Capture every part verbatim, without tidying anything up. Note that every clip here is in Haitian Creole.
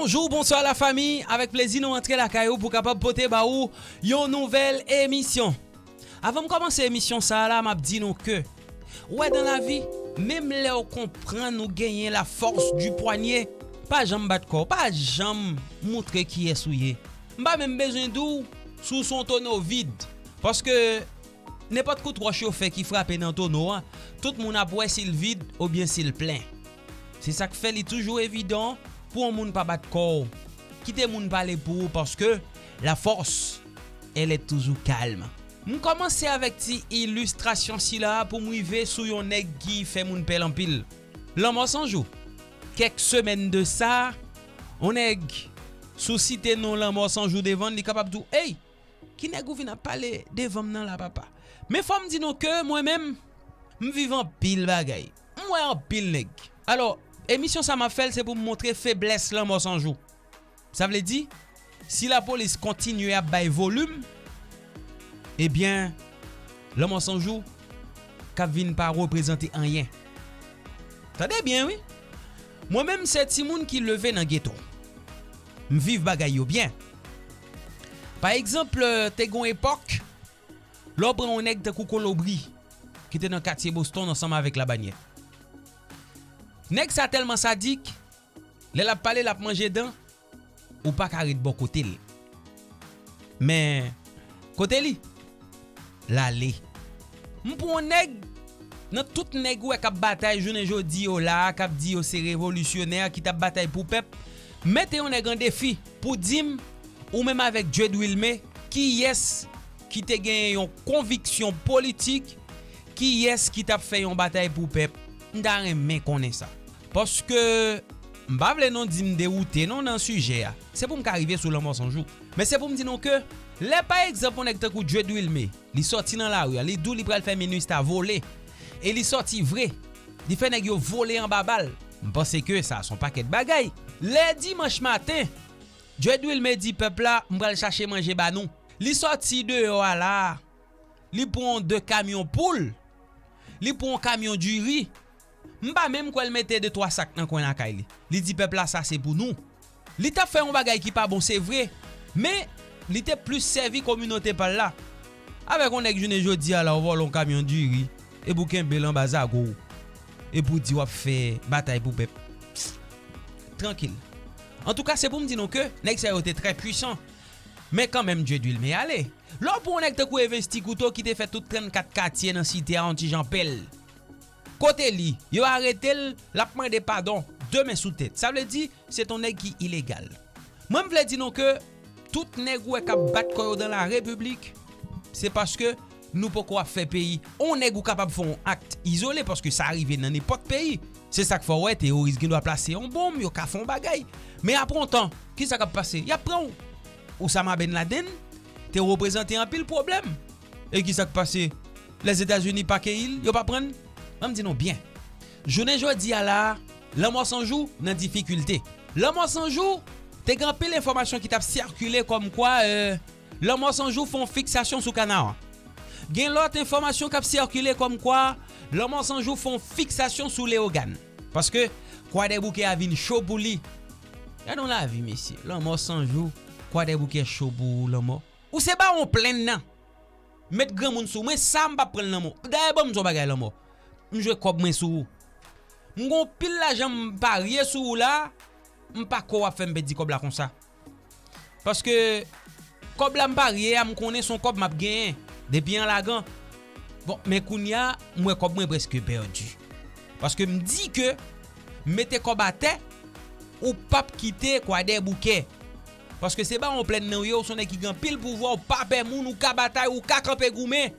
Bonjou, bonswa la fami, avèk plezi nou antre lakay ou pou kapab pote ba ou yon nouvèl emisyon. Avan m kòmanse emisyon sa a la, m ap di nou ke, ou wè, nan lavi, menm lè w konprann ou genyen la force du poignet, pa janm bat kò w, pa janm moutre kiyès ou ye. M pa menm bezwen di w si w se yon tono vid, paske nenpòt kout wòch yo fè ki frape nan tono a, tout moun ap wè si l vid oubyen si l plen. Se sa k fè li toujou evidan pou yon moun pa bat kò w. Kite moun pale pou ou, paske la force, elle est toujours calme. M kòmanse avèk ti ilistrasyon sila a pou m rive sou yon nèg ki fè moun pè l anpil. Lanmò Sanjou. Kèk semèn de sa, yon nèg, si w site non Lanmò Sanjou devan l, li kapab di w, "Ey, ki nèg ou vin ap pale devan m nan la, papa?" Men fò m di nou ke mwen menm, m viv anpil bagay. M wè anpil nèg. Alò, emisyon sa m ap fè l, se pou m montre feblès Lanmò Sanjou. Sa vle di, si lapolis kontinye ap bay volim, ebyen, Lanmò Sanjou k ap vin pa reprezante anyen. Tande byen, wi. Mwen menm, se timoun ki leve nan geto. M viv bagay yo byen. Pa egzanp, te gon epòk, lè w pran yon nèg tankou Kolobri, ki te nan katye Boston ansanm avèk Labanyè. Nèg sa tèlman sadik, lè l ap pale, l ap manje dan, ou pa ka ret bò kote l. Men, kote li? L ale. M pran yon nèg, nan tout nèg ou wè k ap batay jounen jodi yo la a, k ap di yo se revolisyonè, ki t ap batay pou pèp, mete yon nèg an defi pou di m, ou menm avèk Dieud Wilmé, kiyès ki te genyen yon konviksyon politik, kiyès ki t ap fè yon batay pou pèp? M ta renmen konnen sa. Paske m pa vle non di m dewoute non nan sijè a. Se pou m ka rive sou Lanmò Sanjou. Men se pou m di nou ke lè pa egzanp yon nèg tankou Dieud Wilmé, li sòti nan lari a, li di w li pral fè Minustah vole, e li sòti vre, li fè nèg yo vole anba bal, m panse ke sa se yon pakèt bagay. Lè dimanch maten, Dieud Wilmé di pèp la, "M pral chache manje ba nou." Li sòti deyò a la, li pran de kamyon poul, li pran yon kamyon diri. M pa menm kwè l mete de twa sak nan kwen lakay li. Li di pèp la, "Sa se pou nou." Li t ap fè yon bagay ki pa bon, se vre, men li te plis sèvi kominote pa l la. Avèk yon nèg jounen jodi a la, ou vòlè yon kamyon diri, epi w kenbe l anba zago w, epi w di w ap fè batay pou pèp. Trankil. Antouka, se pou m di nou ke nèg sa yo te trè pwisan. Men kanmenm, Dieud Wilmé ale. Lè w pran yon nèg tankou Evens Ti Kouto ki te fè tout trannkat katye nan site a yon ti jan pèl. Kote li? Yo arete l, l ap mande padon, de men sou tèt. Sa vle di, se t on nèg ki ilegal. Mwen, m vle di nou ke tout nèg ou wè k ap bat kò yo dans la République, se paske nou poko ap fè peyi. On nèg ou kapab fè on akt izole, paske sa rive nan nenpòt peyi. Se sa k fè w wè teyoris gen dwa plase yon bonm, yo ka fè yon bagay. Men apre yon tan, ki sa k ap pase? Y ap pran w. Osama Ben Laden te reprezante anpil pwoblèm. E ki sa k pase? Lèzetazini pa keyi l, yo pa pran l? Ban m di nou byen. Jounen jodi a la, Lanmò San Jou nan difikilte. Lanmò San Jou, te gen anpil enfòmasyon ki t ap sikile kòmkwa, euh, Lanmò San Jou fè yon fiksasyon sou Kanaran. Gen lòt enfòmasyon k ap sikile kòmkwa Lanmò San Jou fè yon fiksasyon sou Leyogàn. Paske Kwadèboukè a vin cho pou li. Gade yon lavi, mesye. Lanmò San Jou, Kwadèboukè cho pou ou, Lanmò. Ou se bawon plenn nan. Met granmoun sou mwen, sa m p ap pran l nan men w. Dayè, ban m di w yon bagay, Lanmò. M jwe kòb mwen sou ou. M gon pil lajan m parye sou ou la, m pa kwè w ap fè m pèdi kòb la konsa. Paske kòb la m parye a, m konnen se yon kòb m ap genyen depi an lagan. Bon, men kounye a, m wè kòb mwen prèske pèdi. Paske m di ke m mete kòb atè, ou p ap kite Kwadèboukè. Paske se bawon plenn nan ou ye, ou se yon nèg ki gen anpil pouvwa, ou pa pè moun, ou ka batay, ou ka kanpe goumen.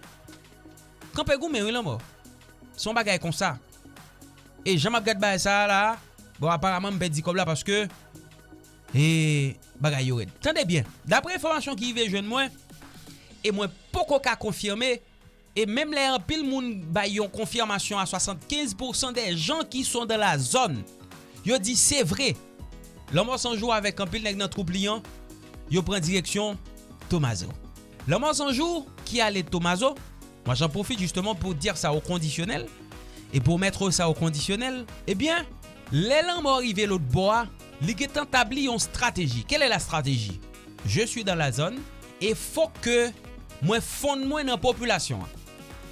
Kanpe goumen, wi, Lanmò. Se yon bagay konsa. E jan m ap gad bagay sa a la, bon, aparaman, m pèdi kòb la paske, e, bagay yo rèd. Tande byen, daprè enfòmasyon ki rive jwenn mwen, e mwen poko ka konfime, e menm lè anpil moun bay yon konfimasyon a swasannkenz pousan des gens qui sont dans la zone, yo di se vre. Lanmò San Jou avèk anpil nèg nan twoup li an, yo pran direksyon Tomazo. Lanmò San Jou ki ale Tomazo, moi j'en profite justement pour dire ça au conditionnel et pour mettre ça au conditionnel, ebyen, lè Lanmò rive lòt bò a, Li gentan tabli yon strateji. Quelle est la stratégie? Je suis dans la zone e fòk ke mwen fonn mwen nan popilasyon an.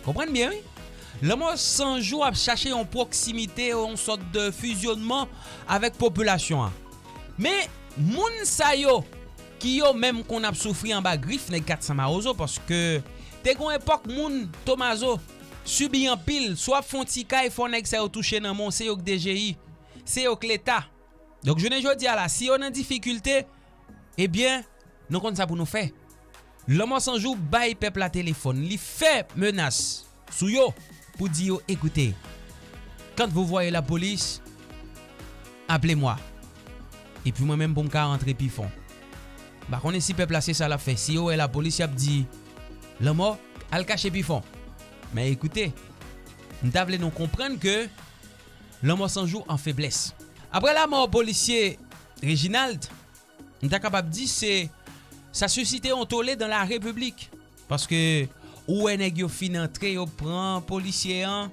Konprann byen, wi. Lanmò San Jou ap chache yon pwoksimite, yon sòt de fizyonnman avèk popilasyon an. Men, moun sa yo, ki yo menm konn ap soufri anba grif nèg kat san mawozo, paske te gon epòk moun Tomazo sibi anpil, si w ap fè yon ti kay, fò nèg sa yo touche nan men w, se yo k D G I, se yo k Leta. Donk, jounen jodi a la, si yo nan difikilte, ebyen, nou konn sa pou nou fè. Lanmò San Jou bay pèp la telefòn, li fè menas sou yo pou di yo, écoutez, quand vous voyez la police, appelez-moi. Epi mwen menm pou m ka rantre pi fon. M pa konnen si pèp la se sa l ap fè. Si yo wè lapolis, y ap di, lanmò, al kache pi fon. Men écoutez, m ta vle nou konprann ke Lanmò San Jou an feblès. Apre lanmò polisye Reginald, m ta kapab di se, sa sisite yon tole dans la République. Paske ou wè nèg yo fin antre, yo pran polisye an,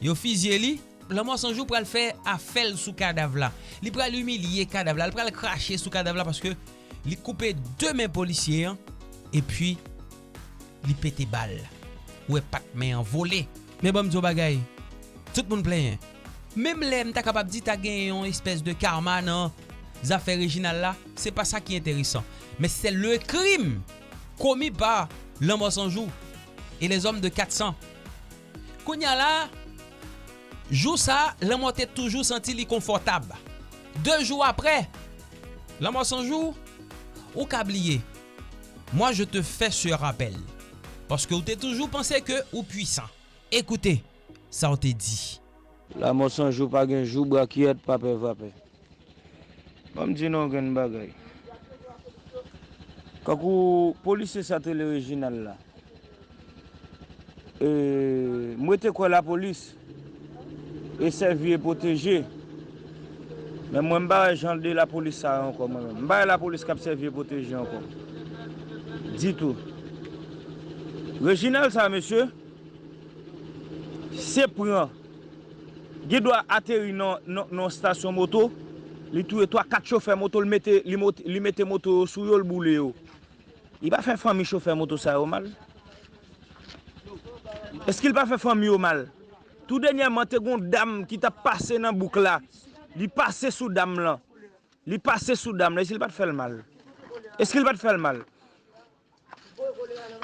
yo fizye li. Lanmò San Jou pral fè afè l sou kadav la. Li pral imilye kadav la, li pral krache sou kadav la paske li koupe de men polisye an, epi li pete bal. Ou wè pat men an vole. Men ban m di w bagay, tout moun plenyen. Menm lè m ta kapab di ta gen yon espès de karma nan zafè Reginald la, se pa sa ki enteresan. Men se le crime commis par Lanmò San Jou et les hommes de kat san. Kounye a la, jou sa, Lanmò te toujou santi li konfòtab. De jou apre, Lanmò San Jou, ou ka bliye. Moi, je te fais ce rappel. Paske ou te toujou panse ke ou pwisan. Écoutez sa w te di. Lanmò San Jou pa gen jou, brakyèt, pa pè, va pè. Ban m di nou yon grenn bagay. Kankou polisye sa te rele Reginald la. E, m rete kwè lapolis e sèvi e pwoteje. Men mwen m pa wè jan de lapolis sa yo ankò mwen menm. M pa wè lapolis k ap sèvi e pwoteje ankò. Ditou. Reginald sa, mesye, se pran. Gen dwa ateri nan, nan, nan stasyon moto, li touye twa, kat chofè moto, li mete, li mot-, li mete moto yo sou yo, li boule yo. Li pa fè fanmi chofè moto sa yo mal? Èske li pa fè fanmi yo mal? Tou dènyèman, te gon dam ki t ap pase nan bouk la. Li pase sou dam lan. Li pase sou dam lan. Èske li pa t fè l mal? Èske li pa t fè l mal?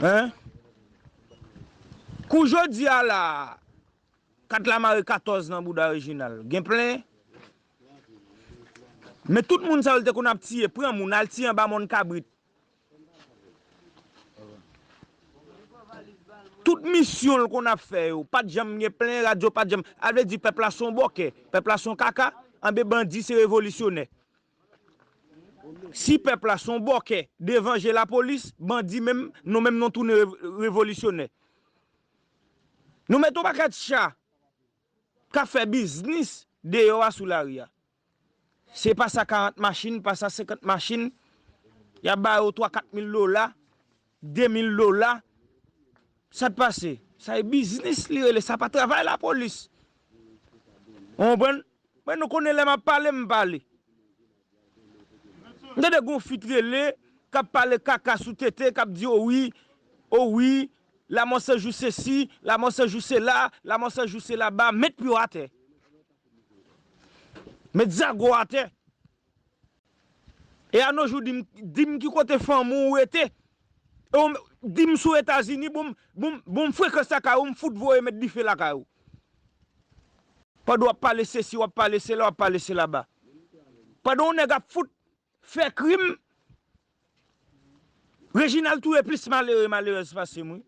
Hein? Kou jodi a la, kat la mare katòz nan bouda Reginald. Gen plen. Men tout moun sa yo l te konn ap tiye, pran moun, al tiye anba mòn kabrit. Tout misyon l konn ap fè yo, pa t janm gen plen, radyo pa t janm. A vle di pèp la se yon bòkè, pèp la se yon kaka, anben bandi se revolisyonè. Si pèp la se yon bòkè devan je lapolis, bandi menm, nou menm nou tounen rev-, revolisyonè. Nou mete yon pakèt cha k ap fè biznis deyò a sou lari a. Se pa sa karant machin, pa sa senkant machin, y ap ba yo twa, kat mil dola, de mil dola. Sa t pase? Sa e biznis li rele, sa pa travay lapolis. Ou konprann? Men nou konnen lè m ap pale, m pale. M tande gon fi t rele, k ap pale kaka sou T T, k ap di, o wi, o wi, Lanmò San Jou sesi, Lanmò San Jou sela, Lanmò San Jou sela ba, met pye w atè. Met zago w atè. E a no jou, di m, di m ki kote fanmi w rete. E w, di m si w Etazini, bon, bon, bon, frekans lakay ou, m fout voye met dife lakay ou. Pandan w ap pale sesi, w ap pale sela, w ap pale sela ba. Pandan yon nèg ap fout fè krim, Reginald touye plis malere, malerèz pase m, wi.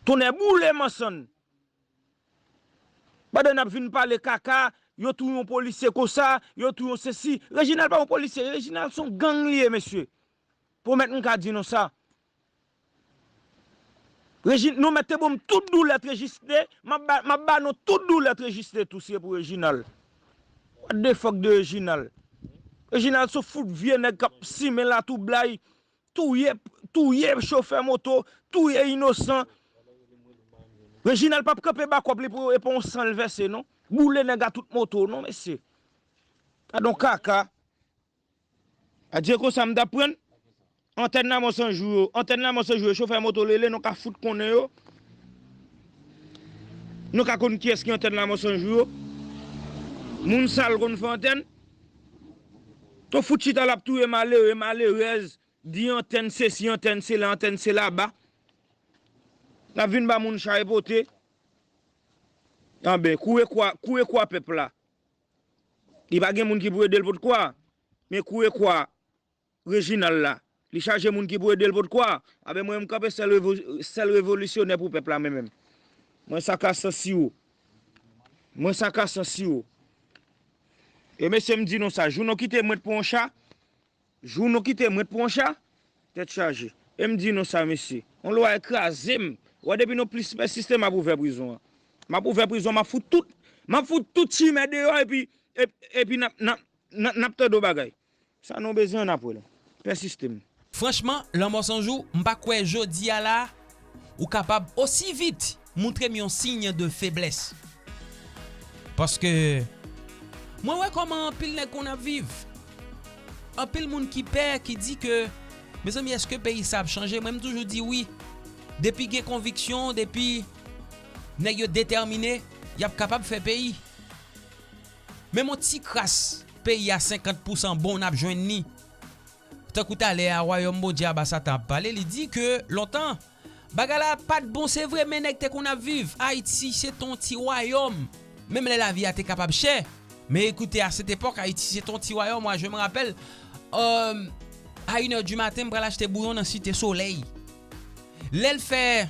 Tonnè boule m ansann. Pandan n ap vin pale kaka, yo touye yon polisye konsa, yo touye yon sesi. Reginald pa yon polisye, Reginald se yon gang li ye, mesye. Pwomèt m ka di nou sa. Regi-, nou mèt te ban m tout doulè trejiste, m ap ba, m ap ba nou tout doulè trejiste tou si e pou Reginald. What the fuck de Reginald? Reginald se fout vye nèg k ap simen latwoublay, touye, touye chofè moto, touye inosan. Reginald p ap kanpe ba kòb li pou e pa yon san l vèse non. Boule nèg a tout moto non, mesye. Gad on kaka. Adye konsa m t ap pran. Antèn Lanmò San Jou yo. Antèn Lanmò San Jou yo. Chofè moto lele, nou ka fout konnen yo. Nou ka konn kiyès ki antèn Lanmò San Jou yo. Moun sal konn fè antèn. Yo fout chita l ap touye malere, malerèz. Di antèn sesi, antèn sela, antèn se laba. L ap vin ba moun chay pote. Anben, koure kwa, koure kwa pèp la. Li pa gen moun ki pou ede l pot kwa. Men koure kwa Reginald la. Li chaje moun ki pou ede l pot kwa. Anben, mwen, m kanpe sèl revo-, sèl revolisyonè pou pèp la, mwen menm. Mwen sa ka san siwo. Mwen sa ka san siwo. E mesye, m di nou sa, jou nou kite mwen pou yon cha, jou nou kite mwen pou yon cha, tèt chaje. E m di nou sa, mesye, yon lwa kraze m. Wè, depi nou plis pèsiste, m ap ouvè prizon an. M ap ouvè prizon, m ap fout tout, m ap fout tout chimè deyò, epi, epi, epi n ap, n ap, n ap, n ap tande yon bagay. Sa nou bezwen, n ap wè l. Pèsiste m. Franchman, Lanmò San Jou, m pa kwè jodi a la, ou kapab osi vit montre m yon siy de feblès. Paske mwen wè kòman anpil nèg konn ap viv. Anpil moun ki pè, ki di ke, mezanmi, èske peyi sa ap chanje? Mwen, m toujou di wi. Depi gen konviksyon, depi nèg yo detèmine, y ap kapab fè peyi. Menm yon ti kras peyi a senkant pousan bon n ap jwenn li. Tankou talè a, wayòm Bondye a ba Satan ap pale, li di ke lontan, bagay la pa t bon, se vre, men nèg te konn ap viv. Ayiti se t on ti wayòm. Menm lè lavi a te kapab chè. Men ekoute, à cette époque, Ayiti se t on ti wayòm. Mwen, je me rappelle, euh, à une heure du matin, m pral achte bouyon nan Site Solèy. Lè l fè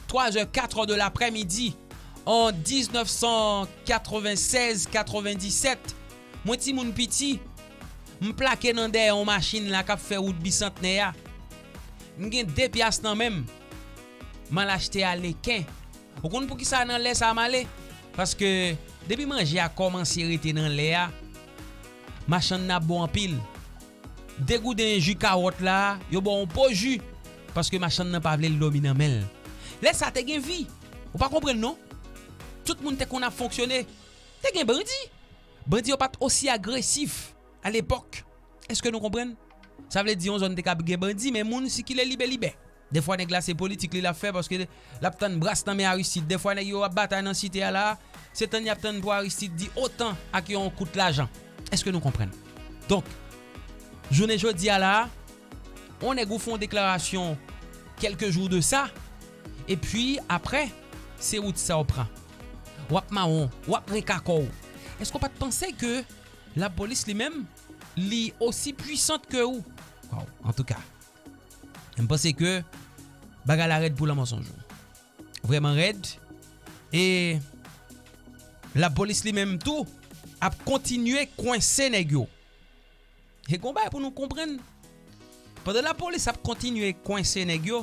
twa zè, kat è de laprèmidi, an diznèf san katrevennsèz katrevenndisèt, mwen timoun piti, m plake nan dèyè yon machin la k ap fè wout Bisantnè a. M gen de pyas nan men m. M al achte aleken. Ou konn poukisa nan lè sa a m ale? Paske depi manje a kòmanse rete nan lè a, machann nan ap bon anpil. De gouden ji kawòt la, yo ba w yon po ji. Paske machann nan pa vle l dòmi nan men l. Lè sa te gen vi. Ou pa konprann non? Tout moun te konn ap fonksyone. Te gen bandi. Bandi yo pa t osi agresif alepòk. Èske nou konprann? Sa vle di yon zòn te ka gen bandi, men moun sikile libelibè. Defwa nèg la se politik li l ap fè paske l ap tann bras nan men Aristide. Defwa nèg yo ap batay nan site a la, se tann y ap tann pou Aristide di otan ak yon kout lajan. Èske nou konprann? Donk, jounen jodi a la, yon nèg ou fè yon deklarasyon kèlke jou de sa, epi aprè, se wout sa w pran. W ap mawon, w ap renka kò w. Èske w pa t panse ke lapolis li menm, li osi pwisant ke ou? Waw, antouka. M panse ke bagay la rèd pou Lanmò San Jou. Vrèman rèd. E lapolis li menm tou ap kontinye kwense nèg yo. E gon bagay pou nou konprann. Pandan lapolis ap kontinye kwense nèg yo,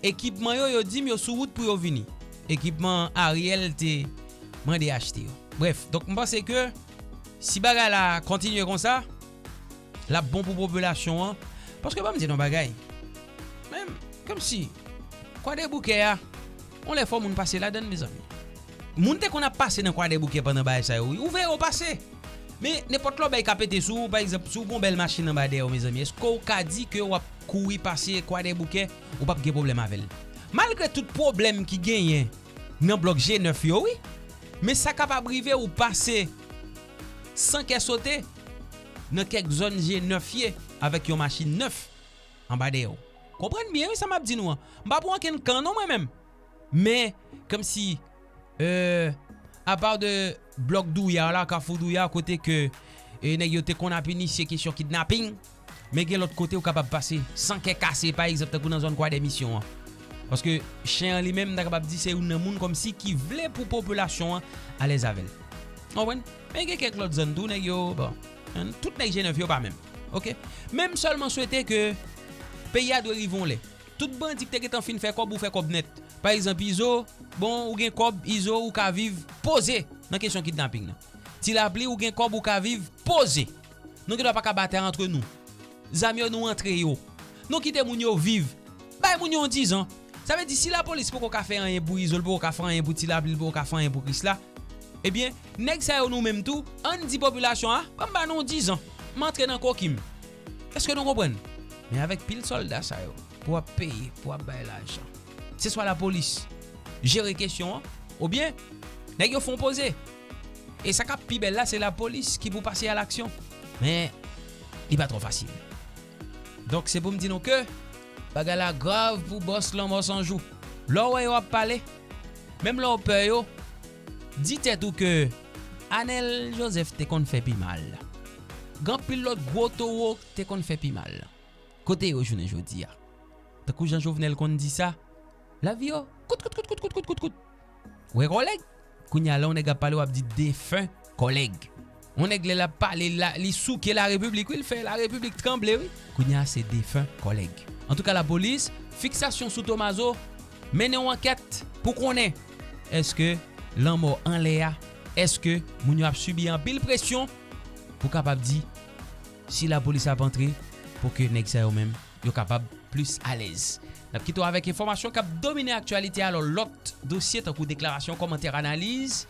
ekipman yo, yo di m yo sou wout pou yo vini. Ekipman Ariel te mande achte yo. Brèf, donk m panse ke si bagay la kontinye konsa, l ap bon pou popilasyon an. Paske ban m di nou yon bagay. Menm, kòmsi, Kwadèboukè a, yon lè fò moun pase ladann, mezanmi. Moun te konn ap pase nan Kwadèboukè pandan bagay sa yo, wi. Ou veye yo pase. Men, nenpòt lòbèy ka pete sou ou, pa egzanp, si w gon bèl machin anba dèyè w, mezanmi, èske w ka di ke w ap kouri pase Kwadèboukè, ou p ap gen pwoblèm avè l? Malgre tout pwoblèm ki genyen nan blòk G nèf yo, wi, men sa kapab rive ou pase san kè sote nan kèk zòn G nèf ye avèk yon machin nèf anba dèyè w. Konprann byen, wi, sa m ap di nou an. M pa pran okenn kan, non, mwen menm. Men, kòmsi, euh, apa de blòk Douya la, Kafou Douya, kote ke, e, nèg yo te konn ap inisye kesyon kidnaping, men gen lòt kote ou kapab pase san kè kase, pa egzanp, tankou nan zòn Kwadèmisyon an. Paske chen an li menm, m ta kapab di se youn nan moun kòmsi ki vle pou popilasyon an alèz avè l. Ou konprann? Men gen kèk lòt zòn tou, nèg yo, bon, tout nèg G nèf yo pa menm. Oke? Men m sèlman swete ke peyi a dwe rive yon lè. Tout bandi ki te gentan fin fè kòb, ou fè kòb nèt. Pa egzanp, Izo, bon, ou gen kòb, Izo, ou ka viv poze nan kesyon kidnaping nan. Ti Lapli, ou gen kòb, ou ka viv poze. Nou gendwa pa ka batay antre nou. Zam yo, nou antre yo. Nou kite moun yo viv. Bay moun yo yon dizan. Sa vle di, si lapolis poko ka fè anyen pou Izo, l poko ka fè anyen pou Ti Lapli, l poko ka fè anyen pou Krisla, Ebyen, nèg sa yo nou menm tou, ann di popilasyon an, ban m ba nou dizan, m antre nan koki m. Èske nou konprann? Men avèk pil sòlda sa yo, pou w ap peye, pou w ap bay lajan. Se swa lapolis jere kesyon an, oubyen nèg yo fè yon poze. E sa k ap pi bèl la, se lapolis ki pou pase a laksyon. Men, li pa twò fasil. Donk, se pou m di nou ke bagay la grav pou bòs Lanmò San Jou. Lè w wè yo ap pale, menm lè w pè yo, di tèt ou ke Anèl Jozèf te konn fè pi mal. Gen anpil lòt gwo towo te konn fè pi mal. Kote yo jounen jodi a? Tankou jan Jovenel konn di sa, lavi yo kout, kout, kout, kout, kout, kout, kout, kout. Wè kòlèg? Kounye a, lè yon nèg ap pale, w ap di defen kòlèg. Yon nèg, lè l ap pale, la, li souke larepiblik, wi, l fè larepiblik tranble, wi. Kounye a, se defen kòlèg. Antouka, lapolis, fiksasyon sou Tomazo, mennen yon ankèt pou konnen èske lanmò anlè a, èske moun yo ap sibi anpil presyon pou kapab di si lapolis ap antre pou ke nèg sa yo menm yo kapab plis alèz. N ap kite w avèk enfòmasyon k ap domine aktyalite a, alò lòt dosye tankou deklarasyon, kòmantè, analiz.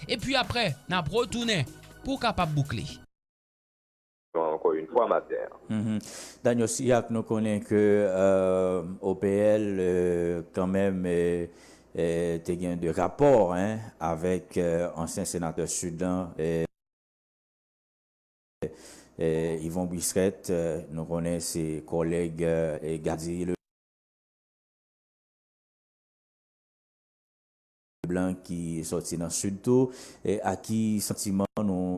Epi apre, n ap retounen pou w kapab boukle. Encore une fois, matin. Mhm. Daniel Siak, nou konnen ke euh, O P L euh, kanmenm euh, euh, te gen de rapò hein, avèk euh, ansyen senatè Sid lan, euh, eh, Yvon Bisrèt, eh, nou konnen se kòlèg eh, Gady Leblanc ki sòti nan Sid tou, eh, ak ki santiman nou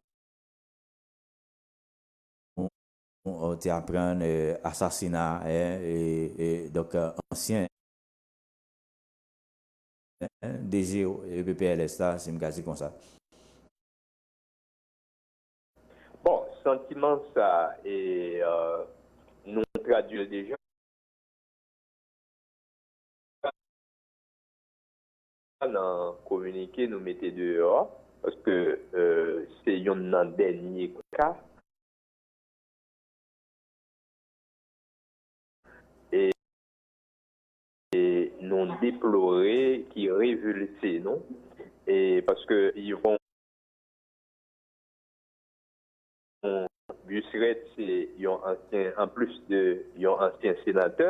nou te aprann eh, asasina eh, eh, eh, donk, eh, ansyen eh, D G E P P L S la, si m ka di konsa. Bon, santiman sa, e, euh, nou tradui l deja nan kominike nou mete deyò, paske euh, se yonn nan dènye ka. E, e nou deplore, ki revolte nou, e paske Yvon Buisrèt se yon ansyen, anplis de yon ansyen senatè,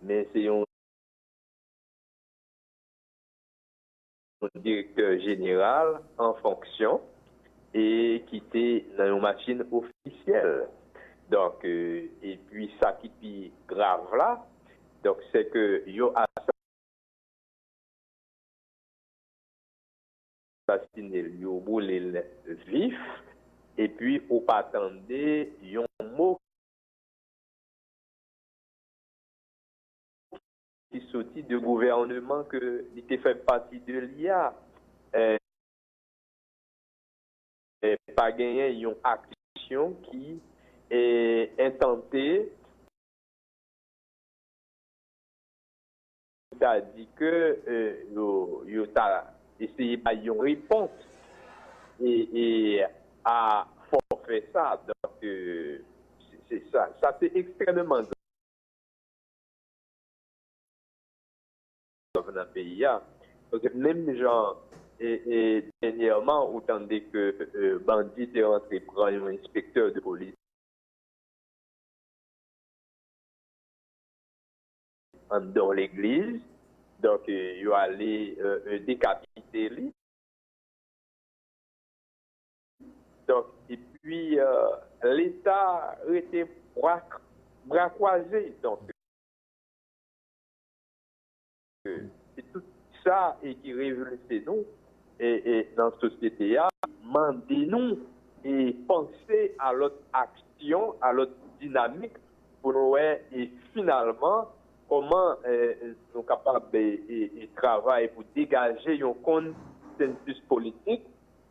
men se yon direktè jeneral an fonksyon e ki te nan yon machin ofisyèl. Donk, euh, epi sa ki pi grav la, donk, se ke yo asasine l, yo boule l vif, epi ou pa tande yon mo ki soti de gouvèneman ke li te fè pati de li a. Eh, eh, pa genyen yon aksyon ki eh, entante, ta di ke eh, yo, yo ta eseye bay yon repons e, e a fòfè sa. Donk, eh, se, se sa, sa se ekstrèmeman grav nan peyi a. Paske menm jan e, e dènyèman ou tande ke eh, bandi te rantre pran yon enspektè de polis anndan yon legliz. Donk, eh, yo ale eh, eh, dekapite li. Donk, epi eh, Leta rete bra, bra kwaze. Donk, Se tout sa e ki revolte nou e, e nan sosyete a, mande nou e panse a lòt aksyon, a lòt dinamik pou nou wè e finalman kòman e, nou kapab e, e, e travay pou degaje yon konsensis politik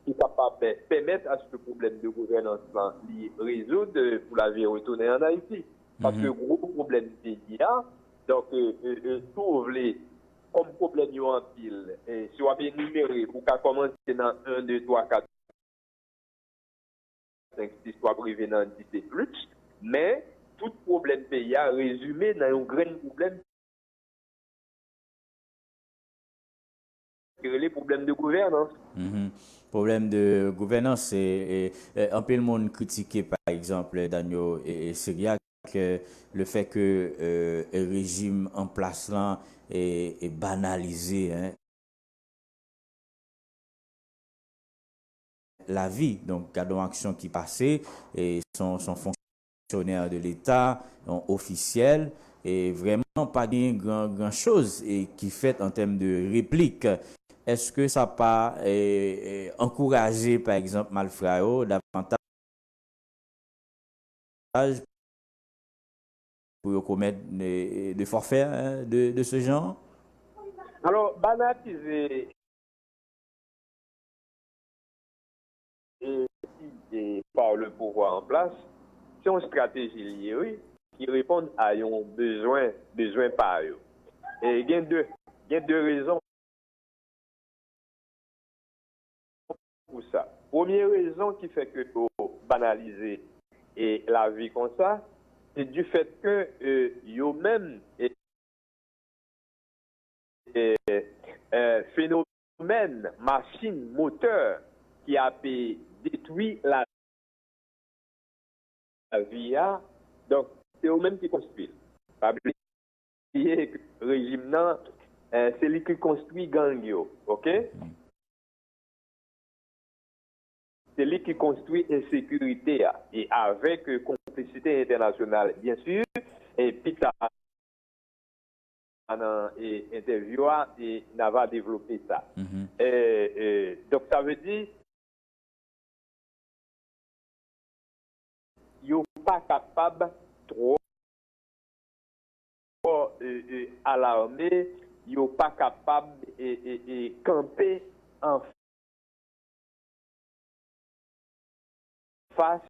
ki kapab pèmèt aske pwoblèm de gouvènans lan li rezoud pou lavi retounen ann Ayiti. Paske gwo pwoblèm peyi a, donk, tou vle, kòm pwoblèm yo anpil, si w ap enimere, ou ka kòmanse nan en, de, twa, kat, senk, sis, w ap rive nan dis e plis, men tout pwoblèm peyi a rezime nan yon grenn pwoblèm rele pwoblèm de gouvènans. Mhm. Pwoblèm de gouvènans, e, e, e, anpil moun kritike, pa egzanp, Daniel e, e Cyriaque, e, le fè ke e, e rejim an plas lan e, e banalize, hein, lavi. Donk, gade yon aksyon ki pase, e se yon, se yon fonksyonè de Leta, yon ofisyèl, e vrèman pa gen gran, gran choz e ki fèt an tèm de replik. Èske sa pa e, e, ankouraje, pa egzanp, malfra yo davantaj pou yo komèt de, de forfè, hein, de, de ce genre? Alò, banalize e, e par le pouvwa an plas, se yon estrateji li ye, wi, ki reponn a yon bezwen, bezwen pa yo. E gen de, gen de rezon pou sa. Premye rezon ki fè ke yo banalize e lavi konsa, se du fait que e, yo menm e, e, e, fenomèn, machin, motè ki ap e, detwi la vi a. Donk, se yo menm ki konstwi l. Pa bliye ke rejim nan, e, se li ki konstwi gang yo, oke? Se li ki konstwi ensekirite a. E avèk e, konplisite entènasyonal, byen si, e pita nan e, entèvyou a, e n a va devlope sa. E, e, donk, sa vle di, yo pa kapab twò e, e, alarme, yo pa kapab e, e, e, kanpe an fas